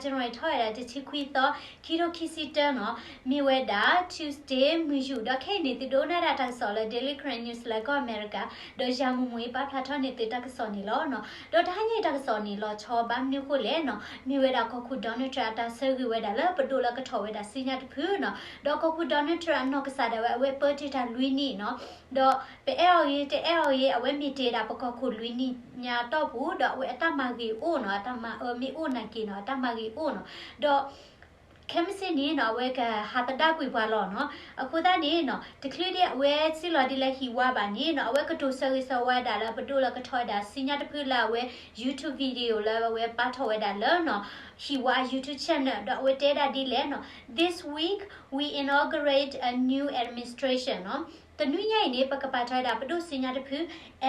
January ထီၣ်ဝဲဒၣ်တဆံခွံသီ ခံထိခံဆံတၢနီၤ, မ့ၢ်ဝဲဒၣ် Tuesday မုၢ်ယူာ်, ဒီးခဲအံၤန့ၣ် သုဒိကနၣ်ဒၣ်တၢ်ကစီၣ်လၢ Daily Karen News လၢကီၢ်အမဲရကၤ, ဒီးယၤမူမူအံၤပာ်ဖျါထီၣ်န့ၢ်သုတၢ်ကစီၣ်န့ၣ်လီၤနီၤ. ဒီးတဟါညါအံၤတၢ်ကစီၣ်န့ၣ် လီၤဆီဘၣ်မနုၤဃိလဲၣ်နီၤ, မ့ၢ်ဝဲဒၣ်ကီၢ်ခိၣ် Donald Trump အတၢ်ဆၢဂ့ၤဝဲဒၣ်လၢပဒိၣ်လၢကထီၣ်ဝဲဒၣ်စံညါတဖုနီၤ. ဒီးကီၢ်ခိၣ် Donald Trump အနီၢ်ကစၢ်ဒၣ်ဝဲ အဝဲပၢတ့ၢ်တၢ်လွံၢ်နံၣ်နီၤ, ဒီးပအဲၣ်အီၤဂ့ၤ တအဲၣ်အီၤဂ့ၤ အဝဲမ့ၢ်တ့ၢ်ဒၣ်ပကီၢ်ခိၣ်လွံၢ်နံၣ်ညါအတီၢ်ပူၤ, ဒီးအဝဲအတၢ်မၤဂ့ၤအိၣ်နီၤ, အတၢ်မၤအၢမ့ၢ်အိၣ်နာ်က့ၤနီၤ, အတၢ်မၤဂ့ၤအိၣ်နီၤ. ဒီးခဲမုၢ်ဆ့ၣ်န့ၣ်နီၤ အဝဲကဟးသဒၣ်ကွံာ်ပှၤလီၤနီၤ. အဃိသတးန့ၣ်နီၤ တချုးဒံးအဝဲစံၣ်လီၤဒ်လၢဟံၣ်ဝါဘၣ်န့ၣ်နီၤ, အဝဲကတိၤဆၢဂ့ၤဆၢဝါဒၣ်လၢပဒိၣ်လၢကထီၣ်ဝဲဒၣ်စံညါတဖုလၢအဝဲ YouTube video လၢအဝဲပာ်ထီၣ်ဝဲဒၣ်လၢနီၤ ဟံၣ်ဝါအ YouTube channel ဒီးအဝဲတဲဒၣ်ဒ်လဲၣ်နီၤ, This week we inaugurate a new administration နီၤ. တနွံညါအံၤန့ၣ် ပကပာ်ထီၣ်ဝဲဒၣ်ပဒိၣ်စံညါတဖု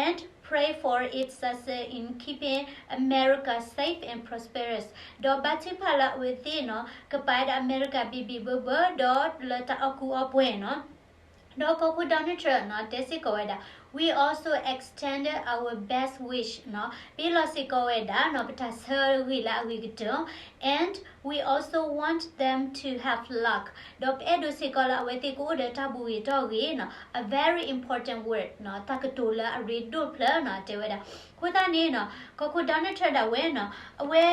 and pray for its success in keeping America safe and prosperous. ဒီးဘါထုကဖၣ်လၢအဝဲသ့ၣ်နီၤ ကပာ်ဝဲဒၣ်အမဲရကၤဘံၣ်ဘံၣ်ဘၢဘၢ ဒီးလၢတၢ်အီၣ်ကူအီပှဲၤနီၤ. ဒီးကီၢ်ခိၣ် Donald Trump နီၤ တဲစ့ၢ်ကီးဝဲဒၣ်, We also extended our best wish နီၤ, ပဟ့ၣ်လီၤစ့ၢ်ကီးဝဲဒၣ်နီၤ ပတၢ်ဆၢဂ့ၤလၢအဂ့ၤကတၢၢ် and we also want them to have luck ဒီးပအဲၣ်ဒိးစ့ၢ်ကီးလၢအဝဲသ့ၣ်ကအိၣ်ဒီးတၢ်ဘူၣ်ဂ့ၤတီၢ်ဂ့ၤနီၤ, a very important word နီၤ, တၢ်ကတိၤလၢအရ့ဒိၣ်ဖျၢၣ်နီၤ တဲဝဲဒၣ်. အဃိသတးန့ၣ်နီၤ ကီၢ်ခိၣ် Donald Trump ဒၣ်ဝဲနီၤ အဝဲ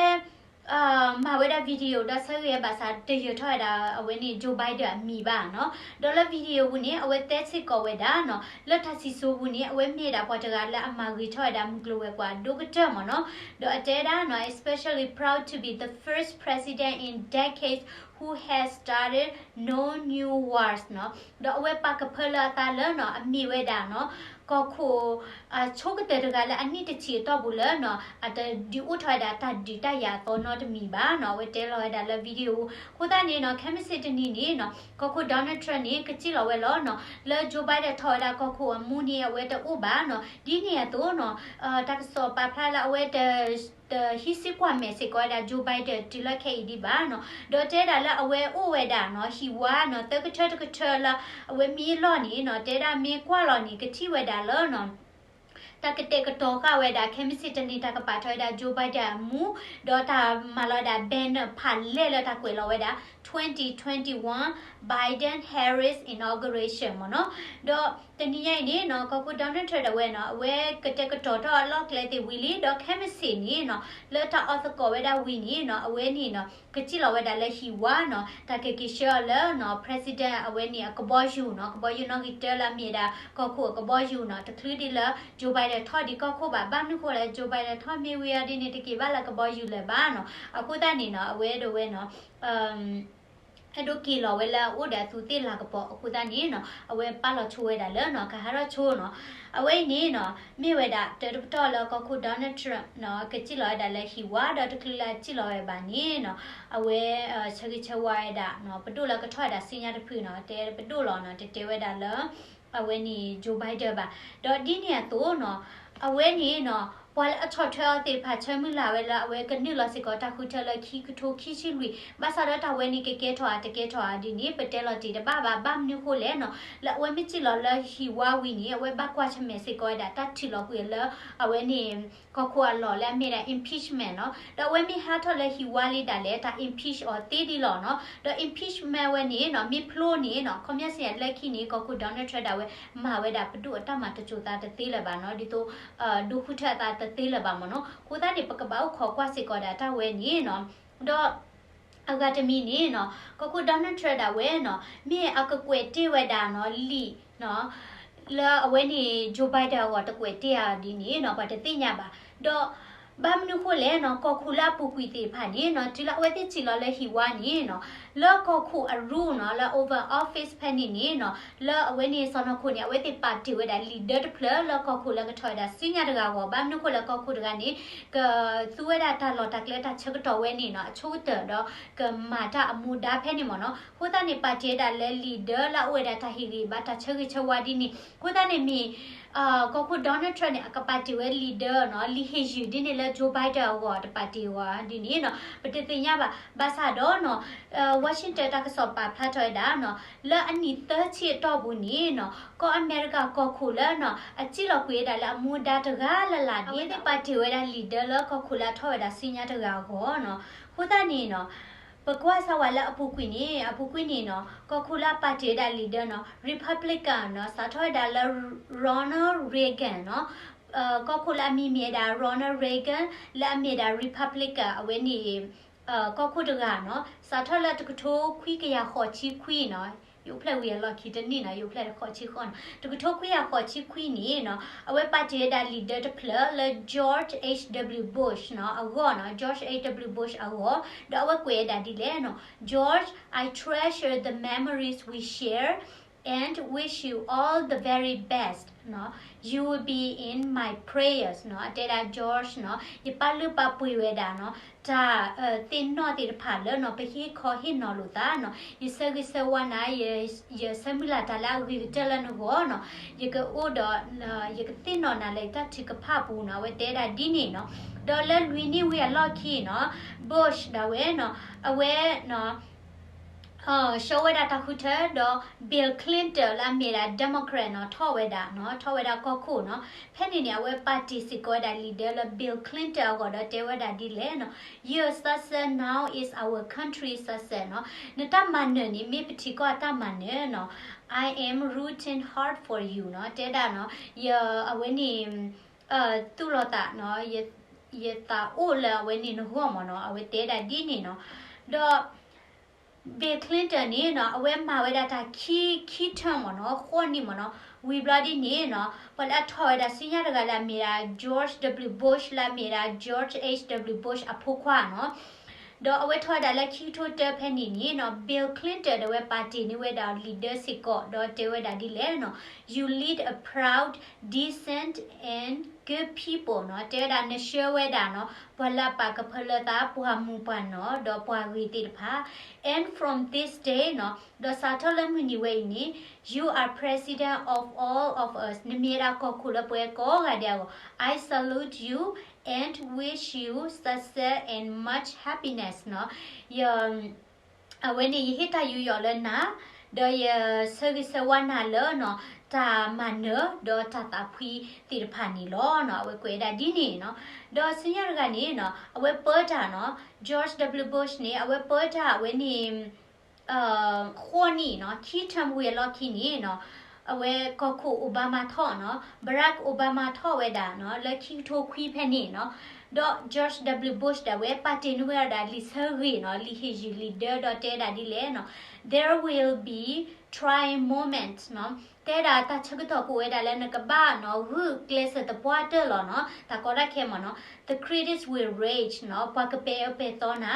မၤဝဲဒၣ် video ဒီးဆၢဂ့ၤဘၣ်ဆၣ် တယၢၤထီၣ်ဝဲဒၣ်အဝဲန့ၣ် Joe Biden အမံၤဘၣ်နီၤ. ဒီးလၢ video ပူၤန့ၣ် အဝဲတဲစ့ၢ်ကီးဝဲဒၣ်နီၤ လၢတၢ်စံၣ်စိၤပူၤန့ၣ် အဝဲမ့ၢ်ဒၣ်ပှၤတဂၤလၢအမၤဂ့ၤထီၣ်ဝဲဒၣ်မုၢ်ကျိၤဝဲၤကွာ်ဒိၣ်ကတၢၢ်မ့ၢ်နီၤ. ဒီးအတဲဒၣ်နီၤ especially proud to be the first president in decades who has started no new wars နီၤ. ဒီးအဝဲပာ်ကဖၢလၢအသးလၢနီၤ အမ့ၢ်ဝဲဒၣ်နီၤ ကီၢ်ခိၣ် အဆိကတၢၢ်တဂၤလၢအနံၣ်တဆံအတီၢ်ပူၤလၢနီၤ အတဒုးအိၣ်ထီၣ်ဝဲဒၣ်တၢ်ဒုးတၢ်ယၤအသီနီတမံၤဘၣ်နီၤ အဝဲတဲလီၤဝဲဒၣ်လၢ video ပူၤ. အဃိသတးန့ၣ်နီၤ ခဲမုၢ်ဆ့ၣ်တနံၤန့ၣ်နီၤ ကီၢ်ခိၣ် Donald Trump န့ၣ် ကစံၣ်လီၤဝဲလီၤနီၤ လၢ Joe Biden ထီၣ်ဝဲဒၣ်ကီၢ်ခိၣ်အမူန့ၣ် အဝဲတအိၣ်ဘၣ်နီၤ ဒ်န့ၣ်အသိးနီၤ တၢ်ကစီၣ်ပာ်ဖျါလၢအဝဲတ တဟံးစုကွၢ်မဲာ်စ့ၢ်ကီးဝဲဒၣ် Joe Biden တုၤလီၤခဲအံၤဒံးဘၣ်နီၤ. ဒီးတဲဒၣ်လၢအဝဲအိၣ်ဝဲဒၣ်နီၤ ဟံၣ်ဝါနီၤသၢကထၢတကထၢလၢ အဝဲမ့ၢ်လီၢ်န့ၣ်နီၤ တဲဒၣ်မ့ၢ်ကွၢ်လီၤန့ၣ် ကထံၣ်ဝဲဒၣ်လၢနီၤ တၢ်ကတဲာ်ကတီၤဃာ်ဝဲဒၣ် ခဲမုၢ်ဆ့ၣ်တနံၤ တၢ်ကပာ်ထီၣ်ဝဲဒၣ် Joe Biden အမူ ဒီးတၢ်မၤလီၤဝဲဒၣ် banner ဖးလဲၢ်လၢတၢ်ကွဲးလီၤဝဲဒၣ် twenty twenty-one Biden Harris inauguration မ့ၢ်နီၤ. ဒီးတနံၤညါအံၤန့ၣ်နီၤ ကီၢ်ခိၣ် Donald Trump ဒၣ်ဝဲနီၤ အဝဲကတဲာ်ကတီၤထီၣ်အလီၢ်ကျဲသ့ၣ်ဝံၤလံ ဒီးခဲမုၢ်ဆ့ၣ်န့ၣ်နီၤ လၢတၢ်အီၣ်သကိးဝဲဒၣ်ဝံၤန့ၣ်နီၤ အဝဲန့ၣ်နီၤ ကစံၣ်လီၤဝဲဒၣ်လၢဟံၣ်ဝါနီၤ တၢ်ကက့ၤဆှၢအီၤလၢနီၤ President အဝဲန့ၣ်အကဘီယူၤနီၤ ကဘီယူၤနီၣ်ဂံၢ်တၢလၢအမ့ၢ်ဒၣ် ကီၢ်ခိၣ်အကဘီယူၤနီၤ တချုးဒံးလၢ Joe Biden ထီၣ်ဒံးကီၢ်ခိၣ်ဘၣ်. ဘၣ်မနုၤဃိလဲၣ် Joe Biden ထီၣ်မ့ၢ်ဝံၤအီၤဒ်န့ၣ် တက့ၤဘၣ်လၢကဘီယူၤလၢၤဘၣ်နီၤ. အဃိသတးန့ၣ်နီၤ အဝဲဒၣ်ဝဲနီၤ အဲၣ်ဒိးက့ၤလီၤဝဲလၢအအိၣ်ဒီးအသူးသ့ၣ်လၤကပီၤအဃိသတးန့ၣ်နီၤ အဝဲပာ်လီၤဆိဝဲဒၣ်လၢနီၤ ကဟးထီၣ်ဆိနီၤ. အဝဲအံၤန့ၣ်နီၤ မ့ၢ်ဝဲဒၣ်တၢ်တပတီၢ်လၢကီၢ်ခိၣ် Donald Trump နီၤ ကစံၣ်လီၤဝဲဒၣ်လၢဟံၣ်ဝါ ဒီးတချုးလၢအစံၣ်လီၤဝဲဘၣ်န့ၣ်နီၤ အဝဲ ဆၢဂ့ၤဆၢဝါဝဲဒၣ်နီၤ ပဒိၣ်လၢကထီၣ်ဝဲဒၣ်စံညါတဖုနီၤ တဲပဒိၣ်လီၤနီၤ တတဲဝဲဒၣ်လၢ အဝဲန့ၣ် Joe Biden ဘၣ်. ဒီးဒ်န့ၣ်အသိးနီၤ အဝဲန့ၣ်နီၤ ပှၤလၢအဆီၣ်ထွဲအီၤသ့ၣ်တဖၣ် ဆၢမုၢ်လၢ်ဝဲလၢအဝဲကနုာ်လီၤစ့ၢ်ကီး တၢ်ဃုထၢလၢခံကထိခံဆံလွံၢ် ဘၣ်ဆၣ်ဒီးတၢ်ဝဲန့ၣ် ကကဲထီၣ်ဧါ တကဲထီၣ်ဧါဒ်န့ၣ် ပတဲလီၤတ့ၢ်တဘၣ်ဘၣ်. ဘၣ်မနုၤဃိလဲၣ်နီၤ လၢအဝဲမ့ၢ်စံၣ်လီၤလၢဟံၣ်ဝါဝံၤန့ၣ် အဝဲဘၣ်ကွၢ်ဆၢၣ်မဲာ်စ့ၢ်ကီးဝဲဒၣ် တၢ်ထုးလီၤကွံာ်လၢ အဝဲန့ၣ် ကီၢ်ခိၣ်အလီၢ်လၢအမ့ၢ်ဒၣ် impeachment နီၤ. ဒီးအဝဲမ့ၢ်ဟးထီၣ်လၢဟံၣ်ဝါလံဒၣ်လဲာ် တၢ် impeach အီၤသ့ဒ်လီၤနီၤ. ဒီး impeachment ဝဲန့ၣ်နီၤ မ့ၢ်ဖျိန့ၣ်နီၤ ခီပညီစ့ၢ်လၢခံန့ၣ် ကီၢ်ခိၣ် Donald Trump ဒၣ်ဝဲ မၤဝဲဒၣ်ပဒိၣ်အတၢ်မၤတစိၤသးတသ့လၢၤဘၣ်နီၤ. ဒ်သိး ဒိဃုထၢအသးတသ့လၢၤဘၣ်မ့ၢ်နီၤ. အဃိသတးန့ၣ် ပကဘၣ်အိၣ်ခိးကွၢ်စ့ၢ်ကီးဒၣ်တၢ်ဝဲန့ၣ်နီၤ. ဒီး အဂၤတမံၤန့ၣ်နီၤ ကီၢ်ခိၣ် Donald Trump ဒၣ်ဝဲနီၤ မ့ၢ်အကကွဲးတ့ၢ်ဝဲဒၣ်နီၤ လံာ်နီၤ လၢအဝဲန့ၣ် Joe Biden အဂီၢ် တကွဲးတ့ၢ်ဧါဒ်န့ၣ်နီၤ ပှၤတသ့ၣ်ညါဘၣ်. ဒီးဘၣ်မနုၤဃိလဲၣ်နီၤ ကီၢ်ခိၣ်လၢအပူၤကွံာ်သ့ၣ်တဖၣ်န့ၣ်နီၤ တုၤလၢအဝဲသ့ၣ်စံၣ်လီၤလၢဟံၣ်ဝါန့ၣ်နီၤ လၢကီၢ်ခိၣ်အရူၣ်နီၤ လၢ Oval Office ဖဲန့ၣ်န့ၣ်နီၤ လၢအဝဲန့ၣ် စီၢ်နီၤခိၣ်န့ၣ် အဝဲသ့ၣ်ပာ်တ့ၢ်ဝဲဒၣ်လံာ်ဒၢတဖျၢၣ် လၢကီၢ်ခိၣ်လၢကထီၣ်ဝဲဒၣ်စံညါတဂၤအဂီၢ်. ဘၣ်မနုၤဃိလၢကီၢ်ခိၣ်တဂၤန့ၣ် ကသူဝဲဒၣ်တၢ်လီၢ်တၢ်ကျဲတၢ်ဆၢကတီၢ်ဝဲန့ၣ်နီၤ အဆိကတၢၢ်ဒီး ကမၤတၢ်အမူဒါဖဲန့ၣ်မ့ၢ်နီၤ. အဃိသတးန့ၣ် ပာ်တ့ၢ်ဝဲဒၣ်လၢလံာ်ဒၢလၢအအိၣ်ဝဲဒၣ်တၢ်ဟ့ၣ်ဂံၢ်ဘါတၢ်ဆၢဂ့ၤဆၢဝါဒ်န့ၣ်. အဃိသတးန့ၣ်မ့ၢ် ကီၢ်ခိၣ် Donald Trump န့ၣ် အကပာ်တ့ၢ်ဝဲလံာ်ဒၢနီၤ လံာ်ဟ့ၣ်ယုၢ်ဒ်န့ၣ်လၢ Joe Biden အဂီၢ် တပာ်တ့ၢ်ဝဲဒ်န့ၣ်နီၤ ပတသ့ၣ်ညါဘၣ်. ဘၣ်ဆၣ်ဒီးနီၤ Washington တၢ်ကစီၣ်ပာ်ဖျါထီၣ်ဝဲဒၣ်နီၤ, လၢအနံၣ်သၢဆံအတီၢ်ပူၤန့ၣ်နီၤ, ကီၢ်အမဲရကၤကီၢ်ခိၣ်လၢနီၤ အစံၣ်လီၤကွံာ်ဝဲဒၣ်လၢအမူဒါတဂၤလၢ်လၢ်န့ၣ် အဝဲသ့ၣ်ပာ်တ့ၢ်ဝဲဒၣ်လံာ်ဒၢလၢကီၢ်ခိၣ်လၢအထီၣ်ဝဲဒၣ်ဆူညါတဂၤအဂီၢ်နီၤ. အဃိသတးန့ၣ်နီၤ ပကွၢ်စၢ်ဝဲလၢအပူၤကွံာ်န့ၣ်, အပူၤကွံာ်န့ၣ်နီၤ ကီၢ်ခိၣ်လၢအပာ်တ့ၢ်ဝဲဒၣ်လံာ်ဒၢနီၤ Republican နီၤ စးထီၣ်ဝဲဒၣ်လၢ Ronald Reagan နီၤ, ကီၢ်ခိၣ်လၢအမံၤမ့ၢ်ဝဲဒၣ် Ronald Reagan လၢအမ့ၢ်ဝဲဒၣ် Republican အဝဲန့ၣ် ကီၢ်ခိၣ်တဂၤနီၤ, စးထီၣ်လၢတကထိခွံကယၤဃိးဆံခွံနီၤ, ယအိၣ်ဖျဲၣ်ဝံၤအလီၢ်ခံတနံၣ်နီၤ, ယအိၣ်ဖျဲၣ်ဃိးဆံဃိးနီၤ, တကထိခွံကယၤဃိးဆံခွံန့ၣ်နီၤ အဝဲပာ်တ့ၢ်ဝဲဒၣ်လံာ်ဒၢတဖျၢၣ်လၢ George H W Bush နီၤ အဂီၢ်နီၤ, George H W Bush အဂီၢ်, ဒီးအဝဲကွဲးဝဲဒၣ်ဒ်လဲၣ်နီၤ, George, I treasure the memories we share and wish you all the very best နီၤ, you will be in my prayers နီၤ, အတဲဒၣ် George နီၤ, ယပာ်လုၢ်ပာ်ပှ့ၤဝဲဒၣ်နီၤ တၢ်သ့ၣ်နီၣ်သ့ၣ်တဖၣ်လၢနီၤ ပဟ့ၣ်ခီဟ့ၣ်နီၤလိာ်သးနီၤ, ယဆၢဂ့ၤဆၢဝါနၤ, ယဆၢမုၢ်လၢ်တၢ်လၢအဂ့ၤကတၢၢ်လၢနဂီၢ်နီၤ, ယကအိၣ်ဒီး ယကသ့ၣ်နီၣ်နၤလၢယတၢ်ထုကဖၣ်ပူၤနီၤ, အဝဲတဲဒၣ်ဒ်န့ၣ်နီၤ, ဒီးလၢလွံၢ်နံၣ်ဝံၤအလီၢ်ခံနီၤ Bush ဒၣ်ဝဲနီၤ, အဝဲနီၤ ဆှၢဝဲဒၣ်တၢ်ဃုထၢဒီး Bill Clinton လၢအမ့ၢ်ဒၣ် Democrat နီၤ ထီၣ်ဝဲဒၣ်နီၤ, ထီၣ်ဝဲဒၣ်ကီၢ်ခိၣ်နီၤ, ဖဲန့ၣ်န့ၣ် အဝဲပာ်တ့ၢ်စ့ၢ်ကီးဝဲဒၣ်လံာ်ဒၢလၢ Bill Clinton အဂီၢ်ဒီးတဲဝဲဒၣ်ဒ်လဲၣ်နီၤ, Your success now is our country's success နီၤ, နတၢ်မၤနၢၤန့ၣ် မ့ၢ်ပထံကီၢ်အတၢ်မၤနၢၤနီၤ, I am rooting hard for you နီၤ, တဲဒၣ်နီၤ, ယ အဝဲန့ၣ် သူၣ်လီၤသးနီၤ, ယသးအိၣ်လၢအဝဲန့ၣ်နဂီၢ်မ့ၢ်နီၤ, အဝဲတဲဒၣ်ဒ်န့ၣ်နီၤ, ဒီး Bill Clinton န့ၣ်နီၤ အဝဲမၤဝဲဒၣ်တၢ်ခံ ခံ term မ့ၢ်နီၤ, ဃိးနံၣ်မ့ၢ်နီၤ, ဝံၤဘျီဒ်န့ၣ်နီၤ ပှၤလၢအထီၣ်ဝဲဒၣ်ဆူညါတဂၤလၢအမ့ၢ်ဒၣ် George W Bush လၢအမ့ၢ်ဒၣ် George H W Bush အဖိခွါနီၤ, ဒီးအဝဲထီၣ်ဝဲဒၣ်လၢခံကထိတၢဖဲန့ၣ်န့ၣ်နီၤ Bill Clinton ဒီးအဝဲပာ်တ့ၢ်န့ၢ်ဝဲဒၣ်လံာ်ဒၢစ့ၢ်ကီး ဒီးတဲဝဲဒၣ်ဒ်လဲၣ်နီၤ, You lead a proud, decent and good people နီၤ, တဲဝဲဒၣ်နဆှၢဝဲဒၣ်နီၤ ပှၤလၢအပာ်ကဖၢလၢသး ပှၤမုၢ်ပှၤနီၢ် ဒီးပှၤဂ့ၤသ့ၣ်တဖၣ်, and from this day နီၤ ဒီးစးထီၣ်လၢမုၢ်နံၤဝဲအံၤန့ၣ် you are president of all of us နမ့ၢ်ဝဲဒၣ်ကီၢ်ခိၣ်လၢပှၤကိးဂၤဒဲးအဂီၢ်, I salute you and wish you success and much happiness နီၤ, ယ အဝဲန့ၣ် ယဟ့ၣ်တၢ်ယူးယီၣ်လၢနၤ, ဒီးယဆၢဂ့ၤဆၢဝါနၤလၢနီၤ တၢ်မၤနၢၤ ဒီးတၢ်သးဖှံသ့ၣ်တဖၣ်န့ၣ်လီၤနီၤ, အဝဲကွဲးဝဲဒၣ်ဒ်န့ၣ်နီၤ, ဒီးဆူညါတဂၤန့ၣ်နီၤ အဝဲပၢတၢ်နီၤ, George W Bush န့ၣ် အဝဲပၢတၢ်အဝဲန့ၣ် ဃိးနံၣ်နီၤ, ခံ term ဝံၤအလီၢ်ခံန့ၣ်နီၤ, အဝဲကီၢ်ခိၣ် Obama ထီၣ်နီၤ, Barack Obama ထီၣ်ဝဲဒၣ်နီၤ လၢခံကထိခွံဖဲန့ၣ်နီၤ, ဒီး George W Bush ဒၣ်ဝဲပာ်တ့ၢ်န့ၢ်ဝဲဒၣ်လံာ်ဆၢဂ့ၤနီၤ, လံာ်ဟ့ၣ်ယုၢ်လံာ်ဒၢဒီးတဲဒၣ်ဒ်လဲၣ်နီၤ, There will be trying moments နီၤ, တဲဒၣ်တၢ်ဆၢကတီၢ်ကအိၣ်ဝဲဒၣ်လၢနကဘၣ်နီၤ ဂုာ်ကျဲးစၢးသပှၢ်တၢၢ်လီၤနီၤ, တၢ်ကီတၢ်ခဲမ့ၢ်နီၤ, the critics will rage နီၤ, ပှၤကပဲာ်အၢပဲာ်သီနၤ,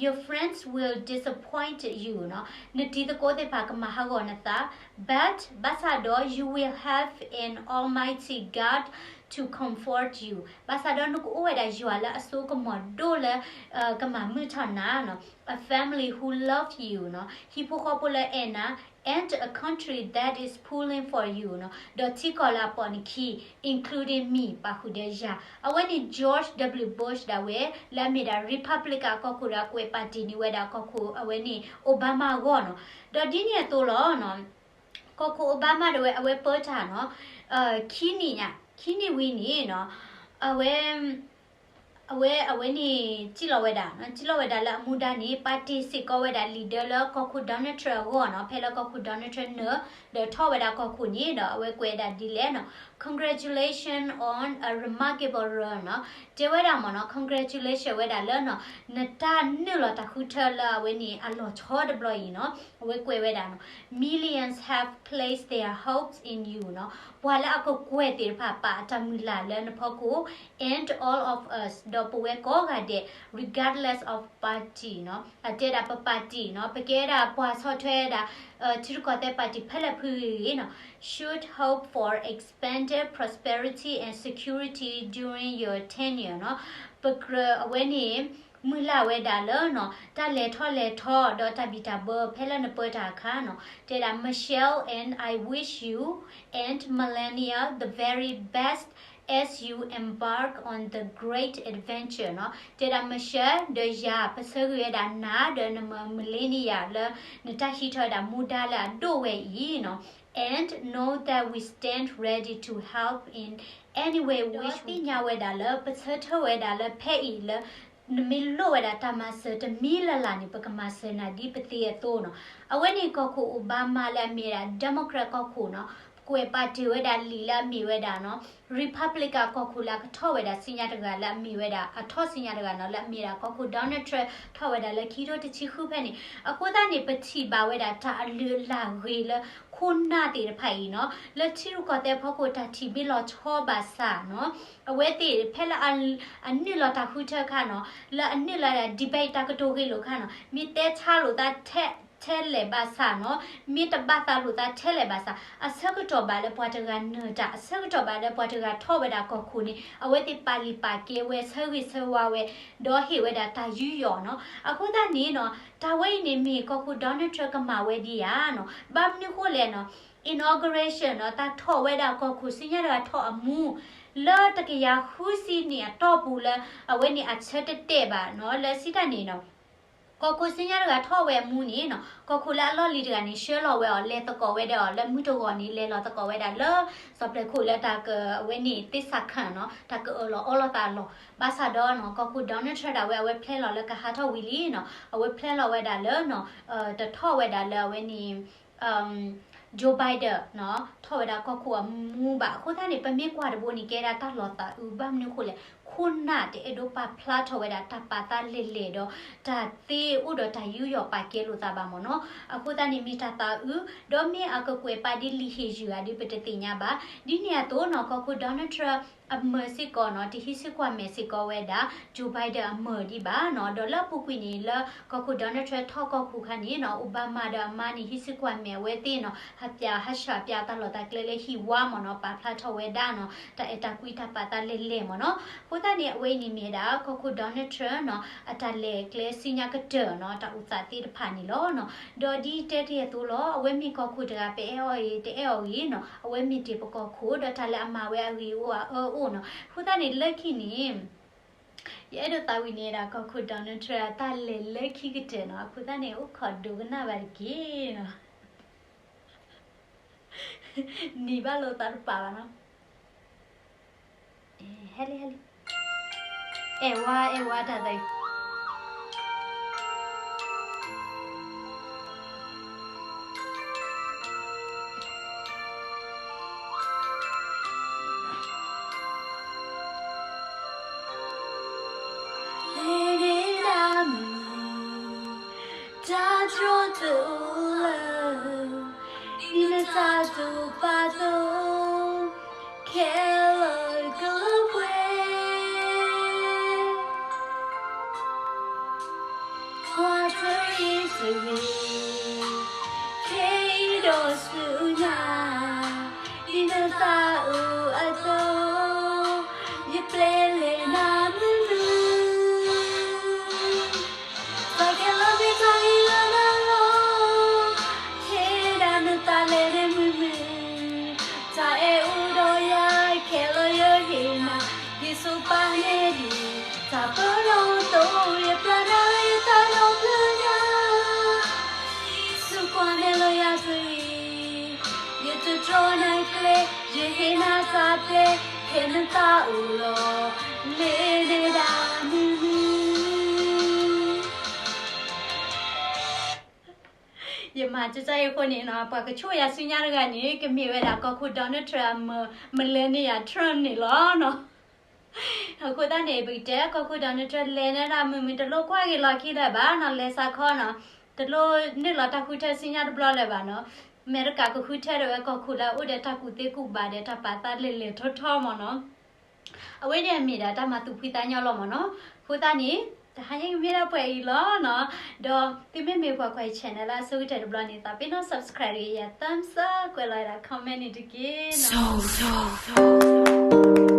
your friends will disappoint you နီၤ, နတံၤသကိးသ့ၣ်တဖၣ်ကမၤဟးဂီၤနသး, but ဘၣ်ဆၣ်ဒီး you will have an almighty God to comfort you, ဘၣ်ဆၣ်ဒီးနကအိၣ်ဝဲဒၣ်ယွၤလၢအစိကမီၤဒိၣ်လၢ ကမၤမုာ်ထီၣ်နၤနီၤ, a family who love you နီၤ, ဟံၣ်ဖိဃီဖိလၢအဲၣ်နၤ, and a country that is pulling for you နီၤ, ဒီးထံကီၢ်လၢအပိာ်နခံ including me ပာ်ဃုာ်ဒီးယၤ, အဝဲန့ၣ် George W Bush ဒၣ်ဝဲ လၢအမ့ၢ်ဒၣ် Republican အကီၢ်ခိၣ်ဒီးအကွဲးပာ်တ့ၢ်န့ၢ်ဝဲဒၣ်ကီၢ်ခိၣ်အဝဲန့ၣ် Obama အဂီၢ်နီၤ, ဒီးဒ်န့ၣ်အသိးလီၤနီၤ, ကီၢ်ခိၣ် Obama ဒၣ်ဝဲ အဝဲပၢတၢ်နီၤ, ခံနံၣ်ညါ ခံနံၣ်ဝံၤန့ၣ်နီၤ, အဝဲ အဝဲ အဝဲန့ၣ် စံၣ်လီၤဝဲဒၣ်နီၤ, စံၣ်လီၤဝဲဒၣ်လၢအမူဒါန့ၣ် ပာ်တ့ၢ်စ့ၢ်ကီးဝဲဒၣ်လံာ်ဒၢလၢကီၢ်ခိၣ် Donald Trump အဂီၢ်နီၤ, ဖဲလၢကီၢ်ခိၣ် Donald Trump နၢၤ ဒီးထီၣ်ဝဲဒၣ်ကီၢ်ခိၣ်န့ၣ်ဒီး အဝဲကွဲးဒၣ်ဒ်လဲၣ်နီၤ, Congratulations on a remarkable run နီၤ, တဲဝဲဒၣ်မ့ၢ်နီၤ, congratulation ဝဲဒၣ်လၢနီၤ နတၢ်နုာ်လီၤတၢ်ဃုထၢလၢအဝဲန့ၣ် အလီၤဆီတဘျီအံၤနီၤ, အဝဲကွဲးဝဲဒၣ်နီၤ, Millions have placed their hopes in you နီၤ, ပှၤလၢအကကွဲးသ့ၣ်တဖၣ်ပာ်အတၢ်မုၢ်လၢ်လၢနဖီခိၣ် and all of us ဒီးပဝဲကိးဂၤဒဲး regardless of party နီၤ, အတဲဒၣ်ပ party နီၤ, ပကဲဒၣ်ပှၤဆီၣ်ထွဲဒၣ် ထံရူၢ်ကီၢ်သဲး party ဖဲလဲၣ်ဖုဂ့ၤနီၤ, should hope for expanded prosperity and security during your tenure နီၤ, ပကြၢးအဝဲန့ၣ် မုၢ်လၢ်ဝဲဒၣ်လၢနီၤ တၢ်လဲၤထီၣ်လဲၤထီဒီးတၢ်ဘံၣ်တၢ်ဘၢဖဲလၢနပၢတၢ်အခါနီၤ, တဲဒၣ် Michelle and I wish you and Melania the very best as you embark on the great adventure နီၤ, တဲဒၣ် Michelle ဒီးယၤ ပဆၢဂ့ၤဝဲဒၣ်နၤ ဒီးနမ millennial လၢ နတၢ်ဟံးထီၣ်ဝဲဒၣ်မူဒါလၢအဒိၣ်ဝဲအံၤနီၤ, and know that we stand ready to help in any way which သ့ၣ်ညါဝဲဒၣ်လၢ ပဆၢထၢၣ်ဝဲဒၣ်လၢဖဲအံၤလၢ နမ့ၢ်လိၣ်ဝဲဒၣ်တၢ်မၤစၢၤတမံၤလၢ်လၢ်န့ၣ် ပကမၤစၢၤနၤဒ်ပသ့အသိးနီၤ. အဝဲန့ၣ်ကီၢ်ခိၣ် Obama လၢအမ့ၢ်ဝဲဒၣ် Democrat ကီၢ်ခိၣ်နီၤ, ကွဲးပာ်တ့ၢ်ဝဲဒၣ်လံာ်လၢအမ့ၢ်ဝဲဒၣ်နီၤ Republican ကီၢ်ခိၣ်လၢအကထီၣ်ဝဲဒၣ်ဆူညါတဂၤလၢအမ့ၢ်ဝဲဒၣ် အထီၣ်ဆူညါတဂၤနီၤ လၢအမ့ၢ်ဒၣ်ကီၢ်ခိၣ် Donald Trump ထီၣ်ဝဲဒၣ်လၢခံထိတဆံဃုဖဲန့ၣ်. အဃိသတးန့ၣ် ပထံၣ်ဘၣ်ဝဲဒၣ်တၢ်အလုၢ်အလၢ်ဂ့ၤလၢခိၣ်နၢ်သ့ၣ်တဖၣ်အံၤနီၤ လၢထံရူၢ်ကီၢ်သဲးဖီခိၣ်တၢ်ထံၣ်မ့ၢ်လီၤဆီဘၣ်ဆၣ်နီၤ အဝဲသ့ၣ်ဖဲလၢအနုာ်လီၤတၢ်ဃုထၢအခါနီၤ လၢအနုာ်လီၤဒၣ် debate တၢ်ကတိၤဂ့ၢ်လိာ်အခါနီၤ မ့ၢ်တဲဆါလိာ်သးထဲလဲၣ်ဘၣ်ဆၣ်နီၤ မ့ၢ်တဘၣ်သးလိာ်သးထဲလဲၣ်ဘၣ်ဆၣ် အဆၢကတီၢ်ဘၣ်လၢပှၤတဂၤနၢၤတၢ် အဆၢကတီၢ်ဘၣ်လၢပှၤတဂၤထီၣ်ဝဲဒၣ်ကီၢ်ခိၣ်န့ၣ် အဝဲသ့ၣ်ပာ်လုၢ်ပာ်ကဲဝဲ ဆၢဂ့ၤဆၢဝါဝဲ ဒီးဟ့ၣ်ဝဲဒၣ်တၢ်ယူးယီၣ်နီၤ. အဃိသတးန့ၣ်နီၤ တၢ်ဝဲအံၤန့ၣ်မ့ၢ်ကီၢ်ခိၣ် Donald Trump ကမၤဝဲဒ်ယၤနီၤ ဘၣ်မနုၤဃိလဲၣ်နီၤ inauguration နီၤ တၢ်ထီၣ်ဝဲဒၣ်ကီၢ်ခိၣ်ဆူညါတဂၤထီၣ်အမူ လၢတကယၤဃုဆံနံၣ်အတီၢ်ပူၤလၢ အဝဲန့ၣ်အဆၢတတဲာ်ဘၣ်နီၤ လၢစံးတၢ်န့ၣ်နီၤ ကီၢ်ခိၣ်ဆူညါတဂၤထီၣ်ဝဲအမူန့ၣ်နီၤ ကီၢ်ခိၣ်လၢအလီၢ်လံၤတဂၤန့ၣ် ဆှၢလီၤဝဲအီၤ လဲၤသကိးဝဲဒၣ်အီၤ လၢမုၢ်တဂီၤန့ၣ် လဲၤလီၤသကိးဝဲဒၣ်လၢ စီၤပျဲခိၣ်လၢတၢ်က အဝဲန့ၣ်သ့ၣ်စးခၣ်နီၤ တၢ်ကအၢၣ်လီၤအီလီၤသးအလီၢ် ဘၣ်ဆၣ်ဒီးနီၤ ကီၢ်ခိၣ် Donald Trump ဒၣ်ဝဲ အဝဲ plan လီၤလၢကဟးထီၣ်ဝံၤလံနီၤ အဝဲ plan လီၤဝဲဒၣ်လၢနီၤ တထီၣ်ဝဲဒၣ်လၢအဝဲန့ၣ် Joe Biden နီၤ ထီၣ်ဝဲဒၣ်ကီၢ်ခိၣ်အမူဘၣ်. အဃိသတးန့ၣ် ပမ့ၢ်ကွၢ်တဘိန့ၣ် ကဲဒၣ်တၢ်လီၤသးအုး ဘၣ်မနုၤဃိလဲၣ် ခိၣ်နၢ်တအဲၣ်ဒိးပာ်ဖျါထီၣ်ဝဲဒၣ်တၢ်ပာ်သးလဲၢ်လဲၢ်ဒီး တၢ်သ့အိၣ်ဒီးတၢ်ယူးယီၣ်ပာ်ကဲလိာ်သးဘၣ်မ့ၢ်နီၤ. အဃိသတးန့ၣ် မ့ၢ်တၢ်သးအုး ဒီးမ့ၢ်အကကွဲးပာ်ဒ်လံာ်ဟ့ၣ်ယုၢ်ဧါဒ်ပတသ့ၣ်ညါဘၣ်. ဒ်န့ၣ်အသိးနီၤ ကီၢ်ခိၣ် Donald Trump အမၢၢ်စ့ၢ်ကီးနီၤ တဟံးစုကွၢ်မဲာ်စ့ၢ်ကီးဝဲဒၣ် Joe Biden အမၢၢ်ဒံးဘၣ်နီၤ. ဒီးလၢအပူၤကွံာ်န့ၣ် လၢကီၢ်ခိၣ် Donald Trump ထီၣ်ကီၢ်ခိၣ်ခါန့ၣ်နီၤ Obama ဒီးအမါန့ၣ် ဟံးစုကွၢ်မဲာ်အဝဲသ့ၣ်နီၤ ဟးပျးဟးဆှးပျးတၢ်လီၢ်တၢ်ကျဲလၢဟံၣ်ဝါမ့ၢ်နီၤ ပာ်ဖျါထီၣ်ဝဲဒၣ်နီၤ တၢ်အဲၣ်တၢ်ကွံတၢ်ပာ်သးလဲၢ်လဲၢ်မ့ၢ်နီၤ. အဃိသတးန့ၣ် အဝဲအံၤန့ၣ်မ့ၢ်ဒၣ် ကီၢ်ခိၣ် Donald Trump နီၤ အတၢ်လဲၤကျဲဆူညါကတၢၢ်နီၤ တၢ်အိၣ်သးသ့ၣ်တဖၣ်န့ၣ်လီၤနီၤ. ဒီးဒ်တဲတ့ၢ်အသိးလီၤ အဝဲမ့ၢ်ကီၢ်ခိၣ်တဂၤ ပအဲၣ်အီၤဂ့ၤ တအဲၣ်အီၤဂ့ၤနီၤ အဝဲမ့ၢ်တ့ၢ်ပကီၢ်ခိၣ် ဒီးတၢ်လၢအမၤဝဲအဂ့ၤအိၣ်အအၢအိၣ်နီၤ. အဃိသတးန့ၣ် လၢခံန့ၣ် ယအဲၣ်ဒိးသးဝံၤန့ၣ်ဒၣ် ကီၢ်ခိၣ် Donald Trump အတၢ်လဲၤလၢခံကတၢၢ်နီၤ. အဃိသတးန့ၣ် အိၣ်ခိးဒိကနၣ်ဘၣ်တက့ၢ်နီၤ. နံၤဘၣ်လိာ်သးတပာ်ဘၣ်နီၤ. ဟဲလံ ဟဲလံ အဲၣ်ဝါ အဲၣ်ဝါတၢ်သးအံၤ လဲၤန့ၢ်ဒၣ်မုၢ် တၢ်တြီတအိၣ်လၢ ဒ်နတၢ်တိာ်ပာ်အသိး ခဲလၢာ်ကလၢပှဲၤ ကွၢ်ထွဲယံၤတဂ့ၤ ခဲအံၤဒီးဆူညါ ဒ်နသးအိၣ်အသိး ယပျဲလဲၤနၤမုာ်မုာ် ပကဲလီၤမ့ၢ်တၢ်ဂ့ၤလၢနၤလီၤ ထဲဒၣ်နသးလဲၤန့ၣ်မုာ်မုာ် တၢ်အဲၣ်အိၣ်ဒီးယၤ ခဲလၢာ်ယဟ့ၣ်နၤ ဒ်စိပာ်န့ၢ်ဒံး တၢ်ပၢဒီးသိး ယပျဲနၤလၢယသးဒီဖျၢၣ်ညါ ဒ်စိကွၢ်နဲလၢယၤတဂ့ၤ ယတတြီနၤကျဲ ယဟ့ၣ်နၤတၢ်ပျဲ ဖဲနသးအိၣ်လီၤ လဲၤန့ၢ်ဒၣ်မုာ်မုာ် ယမၤကၠီယၤအံၤအဃိန့ၣ်နီၤ ပှၤကဆိၣ်ယၤဆူညါတဂၤန့ၣ် ကမ့ၢ်ဝဲဒၣ်ကီၢ်ခိၣ် Donald Trump အမၢ millennial Trump န့ၣ်လီၤနီၤ. အဃိသတးန့ၣ် ပကတဲကီၢ်ခိၣ် Donald Trump လဲၤန့ၢ်ဒၣ်မုာ်မုာ် တလိၣ်ကွၢ်ဂ့ၤလီၢ်ခံလၢၤဘၣ်နီၤ လဲၤစးခီနီၤ တလိၣ်နုာ်လီၤတၢ်ဃုထၢဆူညါတဘျီလၢၤဘၣ်နီၤ. အမဲရကၤကဃုထၢဒီးဝဲကီၢ်ခိၣ်လၢအအိၣ်ဒီးတၢ်ကူၣ်သ့ကူၣ်ဘၣ်ဒီးတၢ်ပာ်သးလဲၢ်လဲၢ်ထီထီမ့ၢ်နီၤ. အဝဲန့ၣ်အမ့ၢ်ဒၣ်တၢ်မၤသူၣ်ဖှံသးညီလီၤမ့ၢ်နီၤ. အဃိသတးန့ၣ် တဟါညါကမ့ၢ်ဒၣ်ပှဲၤအံၤလီၤနီၤ. ဒီးသုမ့မ့ၢ်ပှၤကွၢ်ယ channel လၢအဆိကတၢၢ်တဘျီန့ၣ် သးပ့ၤနီၣ် subscribe တဂ့ၤယၤ thumbs up ကွဲးလီၤဝဲဒၣ် comment န့ၣ်တက့ၢ်နီၤ.